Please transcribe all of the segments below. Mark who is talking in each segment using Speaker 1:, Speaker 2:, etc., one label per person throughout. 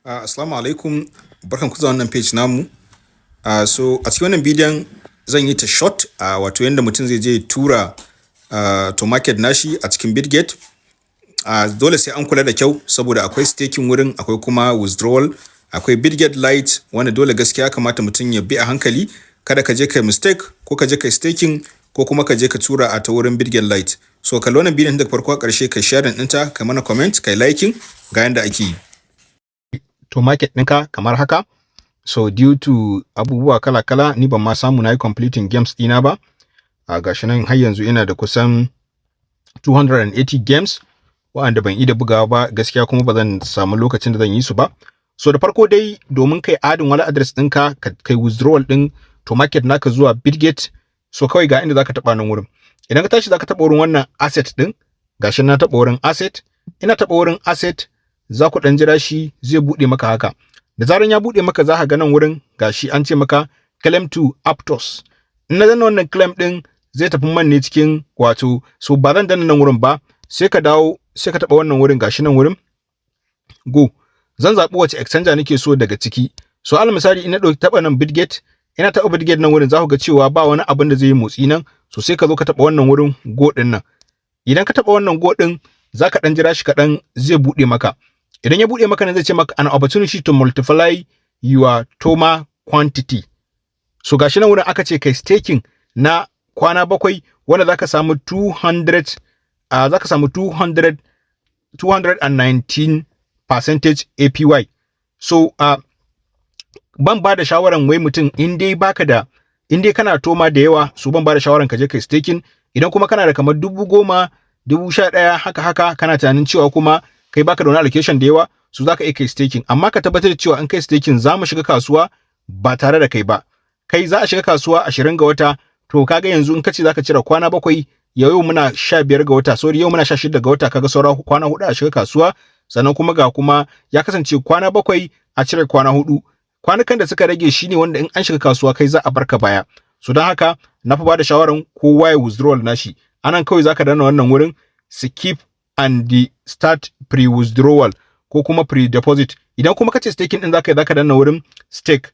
Speaker 1: Assalamu alaikum, barkan ku da wannan page namu. So a cikin wannan bidiyon zan yi ta short, wato yanda mutum zai je ya tura Tomarket nashi a cikin Bitget. Dole sai an kula da kyau saboda akwai staking wurin, akwai kuma withdrawal, akwai Bitget Lite, wanda dole gaskiya kamata mutum ya bi a hankali, kada ka je kai mistake ko ka je kai staking ko kuma ka je ka tura a ta wurin Bitget Lite. So kalli wannan bidiyon daga farko a ƙarshe, kai sharing ɗinta, kai mana comment, kai liking. Ga yanda ake yi. Tomarket ɗinka kamar haka. So due to abubuwa kala-kala, ni ban ma samu na yi completing games ɗina ba. Gashi nan har yanzu ina da kusan 280 games waɗanda ban ida bugawa ba gaskiya, kuma ba zan samu lokacin da zan yi su ba. So da farko dai, domin kai adding wallet address ɗinka, ka kai withdrawal ɗin Tomarket naka zuwa Bitget, so kawai ga inda zaka taɓa nan wurin. Idan ka tashi, zaka taɓa wurin wannan asset ɗin. Gashi na taɓa wurin asset. Ina taɓa wurin asset, za ku ɗan jira shi zai buɗe maka haka. Da zaran ya buɗe maka, za ka ga nan wurin gashi an ce maka "Claim to Aptos". In na danna wannan claim ɗin, zai tafi man ne cikin wato, so ba zan danna nan wurin ba. Sai ka dawo, sai ka taɓa wannan wurin, gashi nan wurin go. Zan zaɓi wace exchanger nake so daga ciki. So alal misali, ina ɗauki taɓa nan Bitget, ina taɓa Bitget nan wurin, za ku ga cewa ba wani abin da zai yi motsi nan. So sai ka zo ka taɓa wannan wurin go ɗin nan. Idan ka taɓa wannan go ɗin, za ka ɗan jira shi kaɗan, zai buɗe maka. Idan ya buɗe maka nan, zai ce maka "An opportunity to multiply your Toma quantity". So gashi nan wurin aka ce kai staking na kwana 7, wanda zaka samu 200, zaka samu 200 219% APY. So ban ba da shawaran wai mutum in dai baka da, in dai kana Toma da yawa, so ban ba da shawaran ka je kai staking. Idan kuma kana da kamar 10,000, 11,000 haka haka, kana tunanin cewa kuma kai baka da wani allocation da yawa, su zaka iya kai staking. Amma ka tabbatar da cewa in kai staking, za mu shiga kasuwa ba tare da kai ba. Kai za a shiga kasuwa 20 ga wata. To kaga yanzu in kace zaka cire kwana 7, yau muna 15 ga wata, sorry, yau muna 16 ga wata, kaga saura kwana 4 a shiga kasuwa. Sannan kuma ga kuma ya kasance kwana 7 a cire kwana 4, kwanukan da suka rage shine wanda in an shiga kasuwa kai za a barka baya. So don haka na fi bada shawaran kowa ya withdrawal nashi. Anan kawai zaka danna wannan wurin "Skip and the start pre-withdrawal" ko kuma pre-deposit. Idan kuma kace staking din zaka yi, zaka danna wurin stake.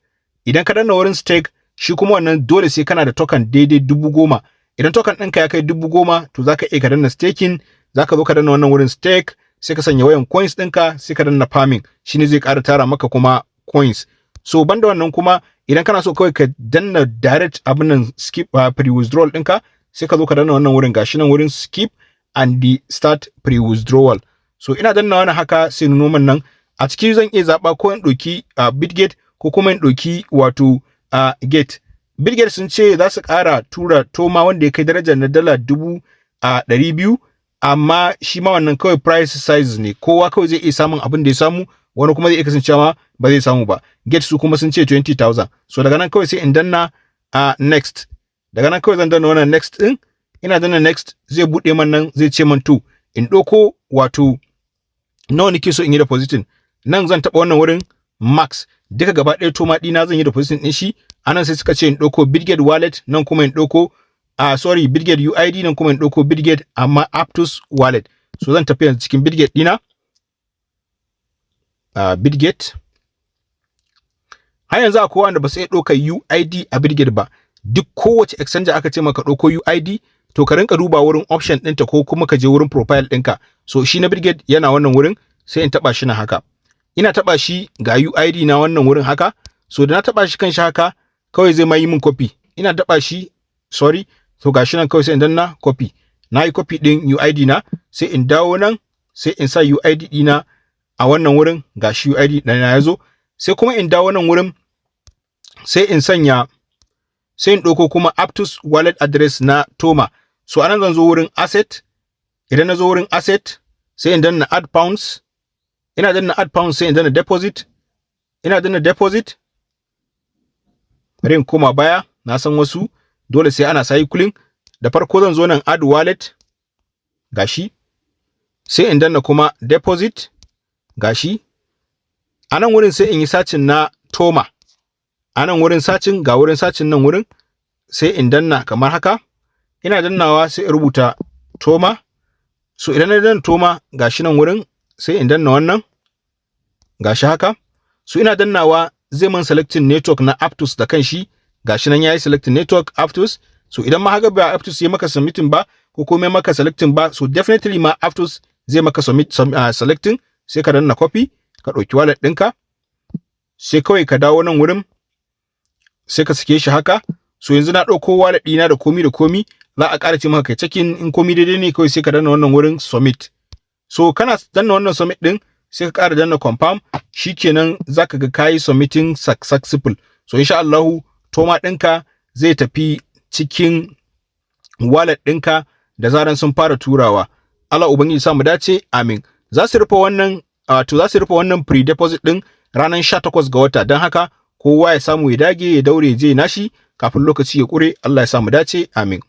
Speaker 1: Idan ka danna wurin stake, shi kuma wannan dole sai kana da token daidai 10,000. Idan token ɗinka ya kai 10,000, to zaka iya ka danna staking. Zaka zo ka danna wannan wurin stake, sai ka sanya wayan coins ɗinka, sai ka danna farming, shine zai ƙara tara maka kuma coins. So banda wannan kuma, idan kana so kawai ka danna direct abin nan skip pre-withdrawal ɗinka, sai ka zo ka danna wannan wurin, gashi nan wurin "Skip and the start pre-withdrawal". So ina danna wannan haka, sai nuno man nan. A ciki zan iya zaɓa ko in ɗauki Bitget ko kuma in ɗauki wato Gate. Bitget sun ce za su ƙara tura Toma wanda ya kai darajar na dala 200,000, amma shi ma wannan kawai price size ne. Kowa kawai zai iya samun abin da ya samu, wani kuma zai iya kasancewa ma ba zai samu ba. Gate su kuma sun ce 20,000. So daga nan kawai sai in danna next. Daga nan kawai zan danna wannan next din. Ina danna next, zai buɗe man nan, zai ce man to in ɗauko wato nawa nake so in yi depositing. Nan zan taɓa wannan wurin max, duka gaba ɗaya Toma ɗina zan yi depositing ɗin shi. Anan sai suka ce in ɗauko Bitget wallet, nan kuma in ɗauko, sorry, Bitget UID, nan kuma in ɗauko Bitget amma Aptos wallet. So zan tafi yanzu cikin Bitget ɗina, Bitget. Har yanzu akwai wanda ba su iya ɗaukar UID a Bitget ba. Duk kowace exchange aka ce maka ɗauko UID, to ka rinka duba wurin option ɗinta ko kuma ka je wurin profile ɗinka. So shi na Bitget yana wannan wurin, sai in taɓa shi na haka. Ina taɓa shi, ga UID na wannan wurin haka. So da na taɓa shi kan shi haka, kawai zai ma yi min copy. Ina taɓa shi, sorry, to gashi nan, kawai sai in danna copy. Na yi copy ɗin UID na, sai in dawo nan, sai in sa UID ɗina a wannan wurin. Gashi UID ɗina ya zo. Sai kuma in dawo nan wurin, sai in sanya, sai in ɗauko kuma Aptos wallet address na Toma. So anan zan zo wurin asset. Idan na zo wurin asset, sai in danna add funds. Ina danna add funds, sai in danna deposit. Ina danna deposit, bari in koma baya, na san wasu dole sai ana cycling. Da farko zan zo nan add wallet, gashi, sai in danna kuma deposit. Gashi a nan wurin, sai in yi searching na Toma a nan wurin searching. Ga wurin searching nan wurin, sai in danna kamar haka. Ina dannawa, sai in rubuta Toma. So idan na danna Toma, gashi nan wurin, sai in danna wannan, gashi haka. So ina dannawa, zai man selecting network na Aptos da kanshi. Gashi nan yayi selecting network Aptos. So idan ma haka ba Aptos ya maka submitting ba ko komai maka selecting ba, so definitely ma Aptos zai maka selecting. Sai ka danna copy, ka ɗauki wallet ɗinka, sai kawai ka dawo nan wurin, sai ka sake shi haka. So yanzu na ɗauko wallet ɗina da komi da komi. Za a ƙara ce maka kai checking in komi daidai ne. Kawai sai ka danna wannan wurin submit. So kana danna wannan submit ɗin, sai ka ƙara danna confirm. Shikenan, zaka ga kayi submitting successful. So insha Allahu Toma ɗinka zai tafi cikin wallet ɗinka da zaran sun fara turawa. Allah Ubangiji sa mu dace, amin. Za su rufe wannan, wato za su rufe wannan pre-deposit ɗin ranar 18 ga wata, don haka kowa ya samu ya dage, ya daure, je nashi kafin lokaci ya ƙure. Allah ya sa mu dace, amin.